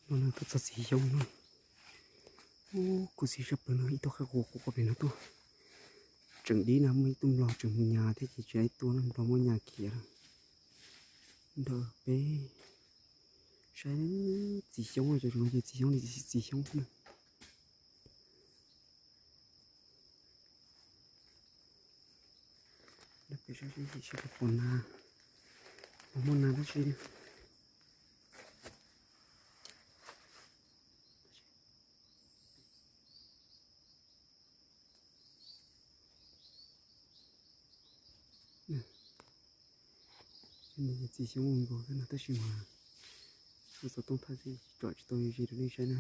No tuaj txog txiv xyoob no. Ub, khuv xim sab plaws no, ib tug qaib qua qua pem no tuaj. Tseem dib no, muaj ib tug nplog tseem mus nyas thiab ces tsis ib tug no, nplog muab nyas khiav lawm. Nrog peb saib txiv xyoob, cov no ces txiv xyoob li txiv xyoob na. Nrog peb saib seb puas pom nas, puas muaj nas dab tsi. Txiv xyoob nkaus xwb no tab sis mas xov tooj thaj tsis tsom tsis tau ze rau nej saib na.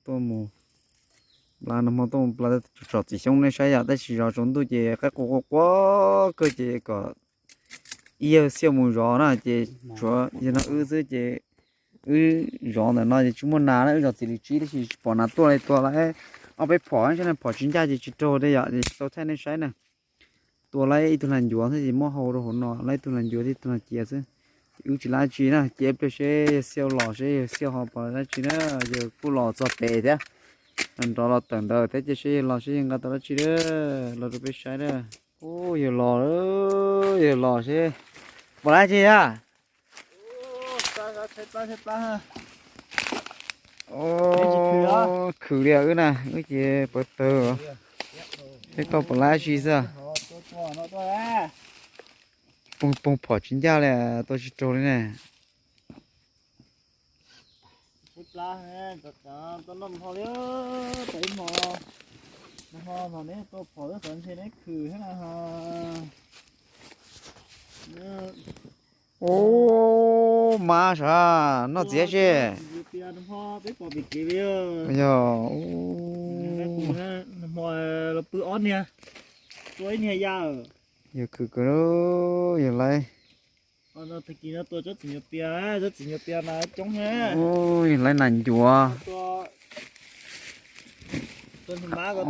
Tuaj mus pla, nag hmo tuaj mus pla tsom txiv xyoob nej saib yom, tab sis zov tsaus ntuj ces qaib qua qua qua kawg ces kom ib yawg xiaj mus zov na ces tshuav yawg no wb xwb ces wb zov ntawm no ces tsis muaj nas na, wb zov txiv li tsib tab sis tsis pom nas tuaj li, tua lawm ob peb phom, saib na phom tsis ncaj ces tsis raug li yom, tsis tau thaij nej saib na. Tua lawm ib tug nas ncuav thiab ces muab hau rau hauv no, lawm ib tug nas ncuav thiab ib tug nas ciav xwb. Ces wb tsis lab tsi na, cia ib pliag seb yawg xiaj los seb yawg xiaj ho pom dab tsi na, yawg kuj los txog pem thiab. Nrov los tawm ntawd thiab ces seb yawg los seb yawg nqa tau dab tsi na, los rau peb saib na. Ub, yawg los, yawg los seb pom dab tsi a. Khwv li wb na, wb ces pov tawg, peb tau pom dab tsi xwb. Poob phom tsis ncaj li, tua tsis raug li ne. Ub, mab sav, noj txiv seb. Yog, yog khwv kawg, yog laib. Yog laib nas ncuav.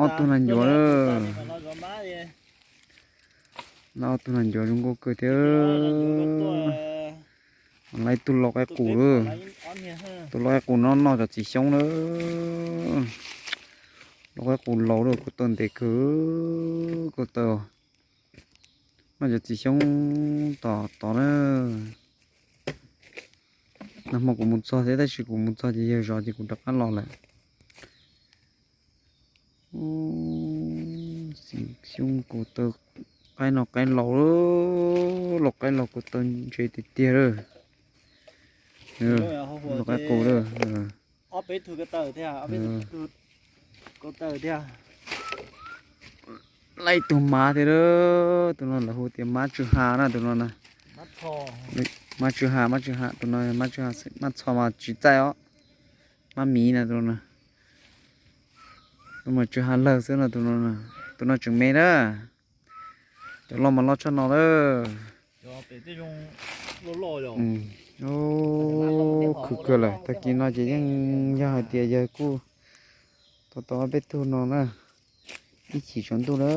Ob tug nas ncuav. Ob tug nas ncuav zoo nkauj kawg thiab. Laib tus lau qaib qus lawm. Tus lau qaib qus no noj cov txiv xyoob lawm. Lau qaib qus laus lawm, ko taw ntev kawg, ko taw. Noj cov txiv xyoob tom tod na. Nag hmo kuv mus txog thiab tab sis kuv mus txog ces yawg zov ces kuv rov qab los lawm. Xyoob ko taw, qaib no qaib laus, lau qaib laus ko taw ntse tiag tiag lawm. Lau qaib qus lawm. Laib ib tug mab thiab lawm, tus no lawv hu tias mab tsw ha na tus no na. Mab tsw ha, mab tsw ha, tus no mab tsw ha, mab txho mas tsis txaij os. Mab miv na tus no na. Tus mas tsw ha lawg xwb no tus no na. Tus no tseem me na. Cov loj mas loj tshaj no lawm. Khwv kawg lawm, tag kis no ces yeej yog hais tias yawg kuj tau tau ob peb tug no na. Ib chim tsaus ntuj na,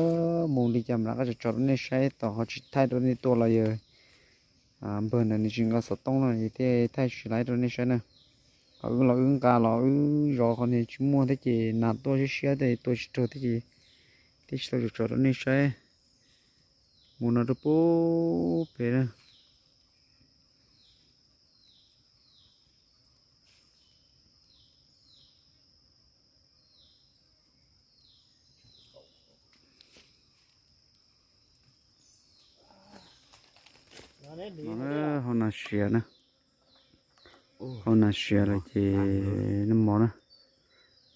mus li cas mam rov qab tso rau nej saib, tos ho tsis thaij rau nej tua los yawg npawg ntawd nws tsis nqa xov tooj no thiaj thaij tsis laib rau nej saib na. Ho wb los wb nqa los wb zov qhov niag tsis muaj thiab ces nas tuaj siab siab thiab tua tsis raug thiab ces thiaj tsis tau tso rau nej saib. Mus no rau pub pem na. Hau nas siav na. Hau nas siav lawm ces noj mov na.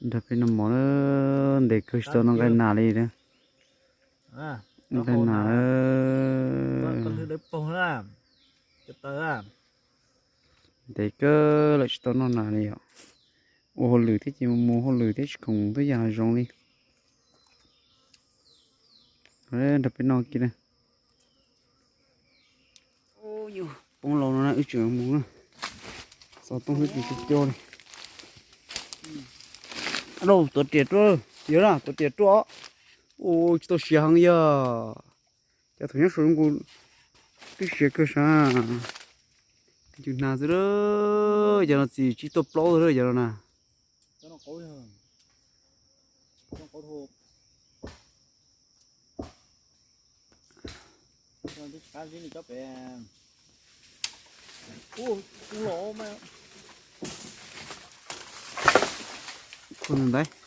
Nrog peb noj mov na, ntev kawg tsis tau noj nqaij nas li na. Noj nqaij nas na. Ntev kawg lawm tsis tau noj nas li os. Ua hauj lwm thiab ces mus ua hauj lwm thiab tsis khoom twb yam hav zoov li. Nrog peb noj kiag na. Poob laus no na, wb tseem mus na. Xov tooj xwb tsis tsis coj li. Lauj, tuav riam ruaj, yog na, tuav riam ruaj. Ua tsis tau siav heev yog. Cov thaum nyob saum nqus twb siav kawg sav. Cws hnav xwb, cov no txiv tsib tuaj plaub xwb cov no na. Khuj ntawd.